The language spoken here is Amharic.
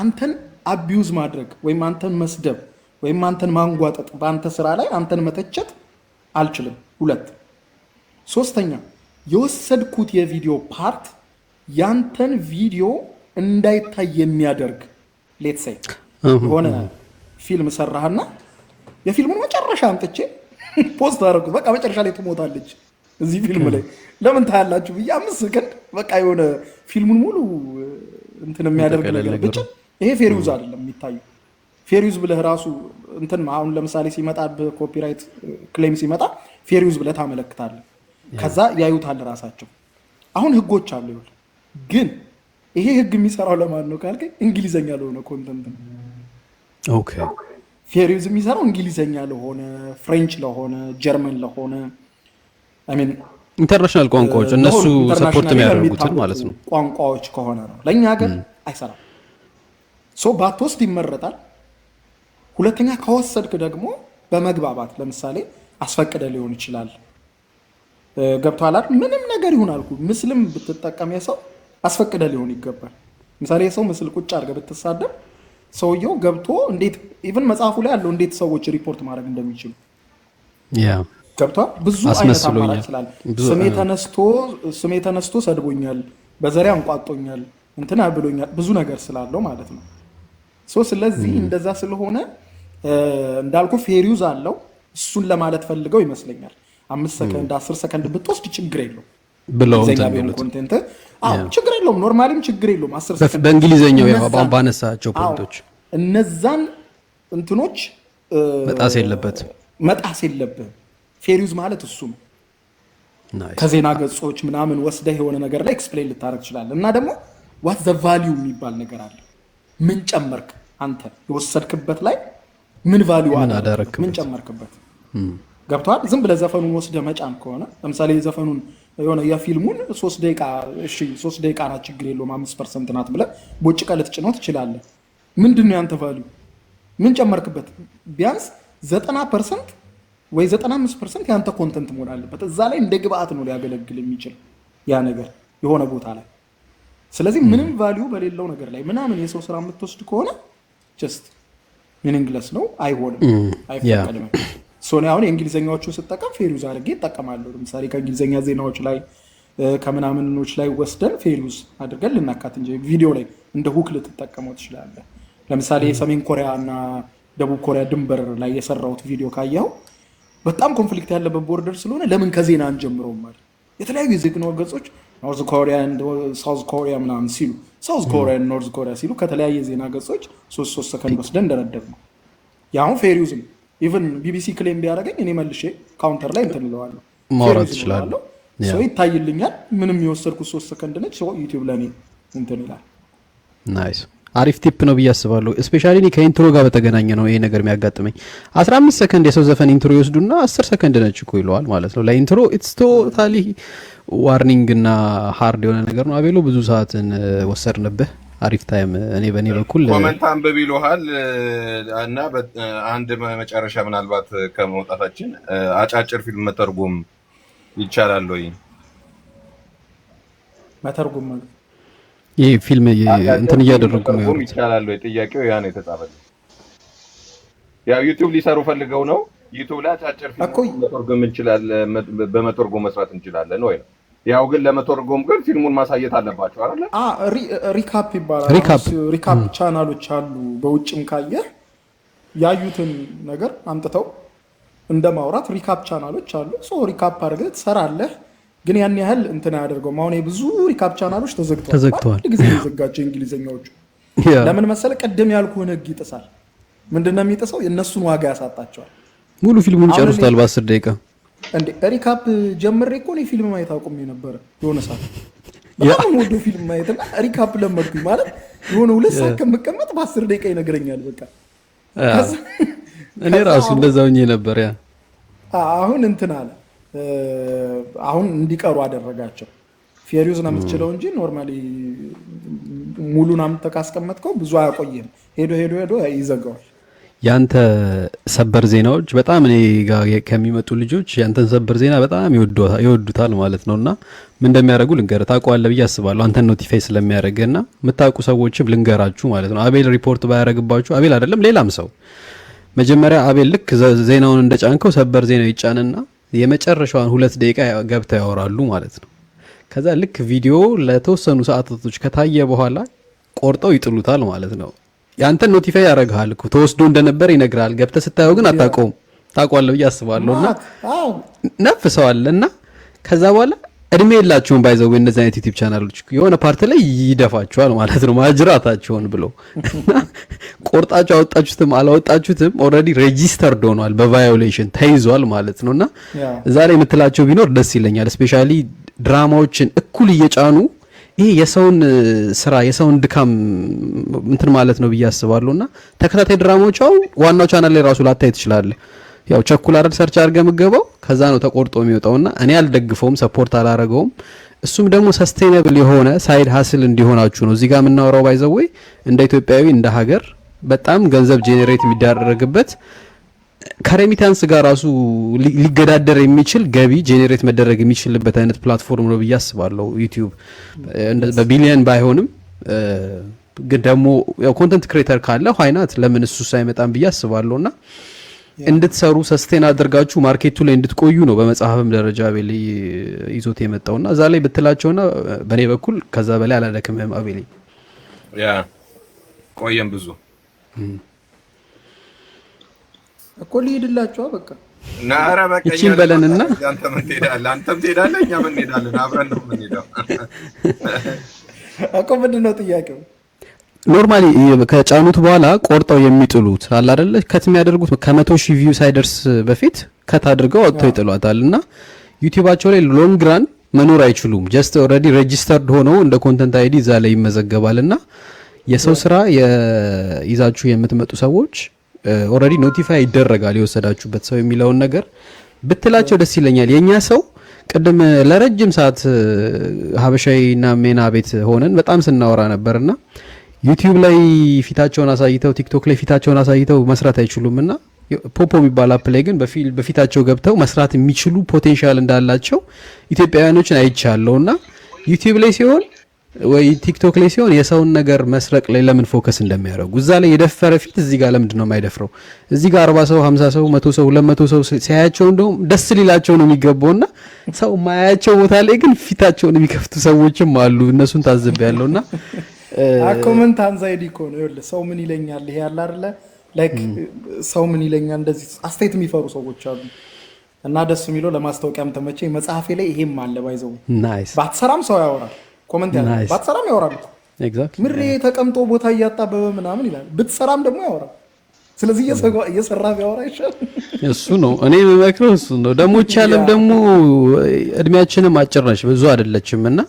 አንተን abuse ማድረግ ወይም አንተን መስደብ ወይም አንተን ማንጓጠጥ፣ በአንተ ስራ ላይ አንተን መተቸት አልችልም። ሁለት። ሶስተኛ፣ የወሰድኩት የቪዲዮ part ያንተን ቪዲዮ እንዳይታይ የሚያደርግ፣ let's say የሆነ ፊልም ሰራህና የፊልሙን መጨረሻ አምጥቼ post አደረኩት። በቃ መጨረሻ ላይ ትሞታለች እዚህ ፊልም ላይ፣ ለምን ታያላችሁ ብዬ 5 ሰከንድ በቃ የሆነ ፊልሙን ሙሉ እንትን የሚያደርግ ነገር ብቻ፣ ይሄ fair use አይደለም የሚታየው። Fair use ብለህ ራሱ እንትን አሁን ለምሳሌ ሲመጣ copyright claim ሲመጣ fair use ብለህ ታመለክታለህ። ከዛ ያዩታል ራሳቸው። አሁን ህጎች አሉ። ይኸውልህ፣ ግን ይሄ ህግ የሚሰራው ለማን ነው ካልከኝ እንግሊዘኛ ለሆነ content ነው። Fair use የሚሰራው እንግሊዘኛ ለሆነ፣ French ለሆነ፣ ጀርመን ለሆነ፣ I mean international ቋንቋዎች እነሱ support የሚያደርጉትን ማለት ነው። ቋንቋዎች ከሆነ ነው። ለእኛ ሀገር አይሰራም። So ባትወስድ ይመረጣል። ሁለተኛ ከወሰድክ ደግሞ በመግባባት፣ ለምሳሌ አስፈቅደ ሊሆን ይችላል። ገብቶሃል አይደል? ምንም ነገር ይሁን አልኩ፣ ምስልም ብትጠቀም የሰው አስፈቅደ ሊሆን ይገባል። ምሳሌ የሰው ምስል ቁጭ አድርገህ ብትሳደብ ሰውየው ገብቶ እንዴት፣ even መጽሐፉ ላይ ያለው እንዴት ሰዎች ሪፖርት ማድረግ እንደሚችሉ ገብቷል። ብዙ አይነት አማራጭ ስላለ ስሜ ተነስቶ ሰድቦኛል፣ በዘሬ አንቋጦኛል፣ እንትና ብሎኛል፣ ብዙ ነገር ስላለው ማለት ነው። So ስለዚህ እንደዛ ስለሆነ እንዳልኩ fair use አለው። እሱን ለማለት ፈልገው ይመስለኛል። 5 ሰከንድ፣ 10 ሰከንድ ብትወስድ ችግር የለውም ብለው እንግሊዝኛ ቢሆን content ችግር የለውም። Normally ም ችግር የለውም። 10 ሰከንድ በእንግሊዝኛው ባነሳቸው point ኦች እነዛን እንትኖች መጣስ የለበትም። መጣስ የለብህም። Fair use ማለት እሱ ነው። ከዜና ገጾች ምናምን ወስደህ የሆነ ነገር ላይ explain ልታደርግ ትችላለህ። እና ደግሞ what the value የሚባል ነገር አለ። ምን ጨመርክ አንተ የወሰድክበት ላይ፣ ምን value አደረግክ? ምን ጨመርክበት? ገብቶሃል? ዝም ብለህ ዘፈኑን ወስደህ መጫን ከሆነ፣ ለምሳሌ ዘፈኑን የሆነ የፊልሙን 3 ደቂቃ፣ እሺ 3 ደቂቃ ናት፣ ችግር የለውም፣ 5% ናት ብለህ ቦጭቀህ ልትጭነው ትችላለህ። ምንድን ነው ያንተ value? ምን ጨመርክበት? ቢያንስ 90% ወይ 95% ያንተ content መሆን አለበት። እዛ ላይ እንደ ግብአት ነው ሊያገለግል የሚችል ያ ነገር የሆነ ቦታ ላይ። ስለዚህ ምንም value በሌለው ነገር ላይ ምናምን የሰው ስራ የምትወስድ ከሆነ just meaningless ነው፣ አይሆንም፣ አይፈቀድም። So እኔ አሁን የእንግሊዝኛዎቹን ስጠቀም fair use አድርጌ እጠቀማለሁ። ለምሳሌ ከእንግሊዝኛ ዜናዎች ላይ ከምናምኖች ላይ ወስደን fair use አድርገን ልናካት እንጂ ቪዲዮ ላይ እንደ hook ልትጠቀመው ትችላለህ። ለምሳሌ የሰሜን ኮሪያ እና ደቡብ ኮሪያ ድንበር ላይ የሰራሁት ቪዲዮ ካየኸው በጣም conflict ያለበት border ስለሆነ ለምን ከዜና አንጀምረውም ማለት የተለያዩ የዜና ገጾች North Korea፣ South Korea ምናምን ሲሉ፣ South Korea፣ North Korea ሲሉ ከተለያየ ዜና ገጾች ሶስት ሶስት ሰከንድ ወስደን እንደረደር ነው። የአሁን fair use ነው። Even ቢቢሲ claim ቢያደርገኝ እኔ መልሼ counter ላይ እንትን እለዋለሁ፣ ማውራት ትችላለህ። So ይታይልኛል። ምንም የወሰድኩት 3 ሰከንድ ነች። ዩቲዩብ ለእኔ እንትን ይላል። Nice፣ አሪፍ tip ነው ብዬ አስባለሁ። Especially እኔ ከ intro ጋር በተገናኘ ነው ይሄ ነገር የሚያጋጥመኝ። 15 ሰከንድ የሰው ዘፈን intro ይወስዱና 10 ሰከንድ ነች እኮ ይለዋል ማለት ነው። ለ intro it's totally warning እና hard የሆነ ነገር ነው። አቤሎ፣ ብዙ ሰዓትን ወሰድንብህ። አሪፍ time። እኔ በእኔ በኩል Comment አንብብ ይለሃል እና አንድ መጨረሻ ምናልባት ከመውጣታችን አጫጭር ፊልም መተርጎም ይቻላል ወይ? መተርጎም ማለት? ይህ ፊልም እንትን እያደረጉ ነው መተርጎም ይቻላል ወይ? ጥያቄው ያ ነው የተጻፈልኝ። ያው ዩቲዩብ ሊሰሩ ፈልገው ነው። ዩቲዩብ ላይ አጫጭር ፊልም መተርጎም እንችላለን፣ በመተርጎም መስራት እንችላለን ወይ ነው። ያው ግን ለመተርጎም ግን ፊልሙን ማሳየት አለባቸው አይደለ? Recap ይባላል። Recap። Recap ቻናሎች አሉ። በውጭም ካየህ ያዩትን ነገር አምጥተው እንደ ማውራት recap ቻናሎች አሉ። So recap አድርገህ ትሰራለህ። ግን ያን ያህል እንትን አያደርገውም። አሁን የብዙ recap ቻናሎች ተዘግተዋል። ተዘግተዋል። አንድ ጊዜ ነው የዘጋቸው የእንግሊዝኛዎቹ። ለምን መሰለህ? ቅድም ያልኩህን ህግ ይጥሳል። ምንድን ነው የሚጥሰው? የእነሱን ዋጋ ያሳጣቸዋል። ሙሉ ፊልሙን ይጨርሱታል በ10 ደቂቃ። እንዴ፣ recap ጀምሬ እኮ እኔ ፊልም ማየት አቁሜ ነበረ የሆነ ሰዓት። በጣም የምወደው ፊልም ማየት እና recap ለመድኩኝ። ማለት የሆነ 2 ሰዓት ከምቀመጥ በ10 ደቂቃ ይነግረኛል። በቃ እኔ ራሱ እንደዛ ሆኜ ነበር። Yeah. አሁን እንትን አለ፣ አሁን እንዲቀሩ አደረጋቸው። Fair use ነው የምትችለው እንጂ normally ሙሉን አምጥተህ ካስቀመጥከው ብዙ አያቆይም። ሄዶ ሄዶ ሄዶ ይዘጋዋል። ያንተ ሰበር ዜናዎች በጣም እኔ ጋር ከሚመጡ ልጆች ያንተን ሰበር ዜና በጣም ይወዱታል ማለት ነው። እና ምን እንደሚያደርጉ ልንገርህ፣ ታውቀዋለህ ብዬ አስባለሁ። አንተን notify ስለሚያደርግህ እና የምታውቁ ሰዎችም ልንገራችሁ ማለት ነው። አቤል ሪፖርት ባያደርግባችሁ፣ አቤል አይደለም ሌላም ሰው፣ መጀመሪያ አቤል ልክ ዜናውን እንደጫንከው ሰበር ዜናው ይጫንና የመጨረሻዋን 2 ደቂቃ ገብተው ያወራሉ ማለት ነው። ከዛ ልክ ቪዲዮ ለተወሰኑ ሰዓታቶች ከታየ በኋላ ቆርጠው ይጥሉታል ማለት ነው። ያንተን notify ያደርግሃል እኮ፣ ተወስዶ እንደነበር ይነግርሃል። ገብተህ ስታየው ግን አታውቀውም። ታውቀዋለህ ብዬ አስባለሁ። እና ነፍ ሰው አለ እና ከዛ በኋላ እድሜ የላቸውም by the way እነዚህ አይነት YouTube ቻናሎች የሆነ part ላይ ይደፋቸዋል ማለት ነው ማጅራታቸውን ብሎ። እና ቆርጣችሁ አወጣችሁትም አላወጣችሁትም already registered ሆኗል፣ በ violation ተይዟል ማለት ነው። እና እዛ ላይ የምትላቸው ቢኖር ደስ ይለኛል። Especially ድራማዎችን እኩል እየጫኑ ይሄ የሰውን ስራ የሰውን ድካም እንትን ማለት ነው ብዬ አስባለሁ። እና ተከታታይ ድራማዎች አሁን ዋናው ቻናል ላይ ራሱ ላታይ ትችላለህ። ያው ቸኩል አይደል search አድርገህ የምገባው፣ ከዛ ነው ተቆርጦ የሚወጣውና እኔ አልደግፈውም፣ support አላረገውም። እሱም ደግሞ sustainable የሆነ side hustle እንዲሆናችሁ ነው እዚህ ጋር የምናወራው። By the way እንደ ኢትዮጵያዊ እንደ ሀገር በጣም ገንዘብ generate የሚደረግበት፣ ከ remittance ጋር ራሱ ሊገዳደር የሚችል ገቢ generate መደረግ የሚችልበት አይነት platform ነው ብዬ አስባለሁ። YouTube በቢሊየን ባይሆንም ግን ደግሞ ያው content creator ካለ why not፣ ለምን እሱ ሳይመጣም ብዬ አስባለሁ። እና እንድትሰሩ sustain አድርጋችሁ market ኡ ላይ እንድትቆዩ ነው በመጽሐፍም ደረጃ አቤል ይዞት የመጣውና እዛ ላይ ብትላቸውና በእኔ በኩል ከዛ በላይ አላደክምህም አቤል። Yeah፣ ቆየም ብዙ። እኮ ሊሄድላቸዋ በቃ። ኧረ በቃ። ይቺን በለንና አንተም ትሄዳለህ፣ አንተም ትሄዳለህ፣ እኛም እንሄዳለን። አብረን ነው የምንሄደው። እኮ ምንድን ነው ጥያቄው? Normally ከጫኑት በኋላ ቆርጠው የሚጥሉት አለ አይደለ? Cut የሚያደርጉት ከ100,000 view ሳይደርስ በፊት cut አድርገው አውጥተው ይጥሏታል። እና YouTube ኣቸው ላይ long run መኖር አይችሉም። Just already registered ሆነው እንደ content ID እዛ ላይ ይመዘገባል። እና የሰው ስራ ይዛችሁ የምትመጡ ሰዎች already notify ይደረጋል የወሰዳችሁበት ሰው የሚለውን ነገር ብትላቸው ደስ ይለኛል። የኛ ሰው ቅድም ለረጅም ሰዓት ሀበሻዊና ሜና ቤት ሆነን በጣም ስናወራ ነበርና YouTube ላይ ፊታቸውን አሳይተው፣ TikTok ላይ ፊታቸውን አሳይተው መስራት አይችሉም። እና ፖፖ የሚባል app ላይ ግን በፊታቸው ገብተው መስራት የሚችሉ potential እንዳላቸው ኢትዮጵያውያኖችን አይቻለሁ። እና YouTube ላይ ሲሆን ወይ TikTok ላይ ሲሆን የሰውን ነገር መስረቅ ላይ ለምን focus እንደሚያደርጉ፣ እዛ ላይ የደፈረ ፊት እዚህ ጋር ለምንድን ነው የማይደፍረው? እዚህ ጋር 40 ሰው፣ 50 ሰው፣ 100 ሰው፣ 200 ሰው ሲያያቸው እንደውም ደስ ሊላቸው ነው የሚገባውና ሰው የማያያቸው ቦታ ላይ ግን ፊታቸውን የሚከፍቱ ሰዎችም አሉ። እነሱን ታዝቤያለሁና Comment anxiety እኮ ነው። ይኸውልህ ሰው ምን ይለኛል፣ ይሄ ያለ አይደለ፣ like ሰው ምን ይለኛል፣ እንደዚህ አስተያየት የሚፈሩ ሰዎች አሉ። እና ደስ የሚለው ለማስታወቂያም ተመቸኝ መጽሐፌ ላይ ይሄም አለ by the way። ባትሰራም ሰው ያወራል፣ comment ያለ ባትሰራም ያወራል እኮ። ምሬ ተቀምጦ ቦታ እያጣበበ ምናምን ይላል። ብትሰራም ደግሞ ያወራል። ስለዚህ እየሰራ ቢያወራ ይሻል። እሱ ነው እኔ የምመክረው፣ እሱ ነው። ደግሞ ይቻለም ደግሞ እድሜያችንም አጭር ነች፣ ብዙ አይደለችም እና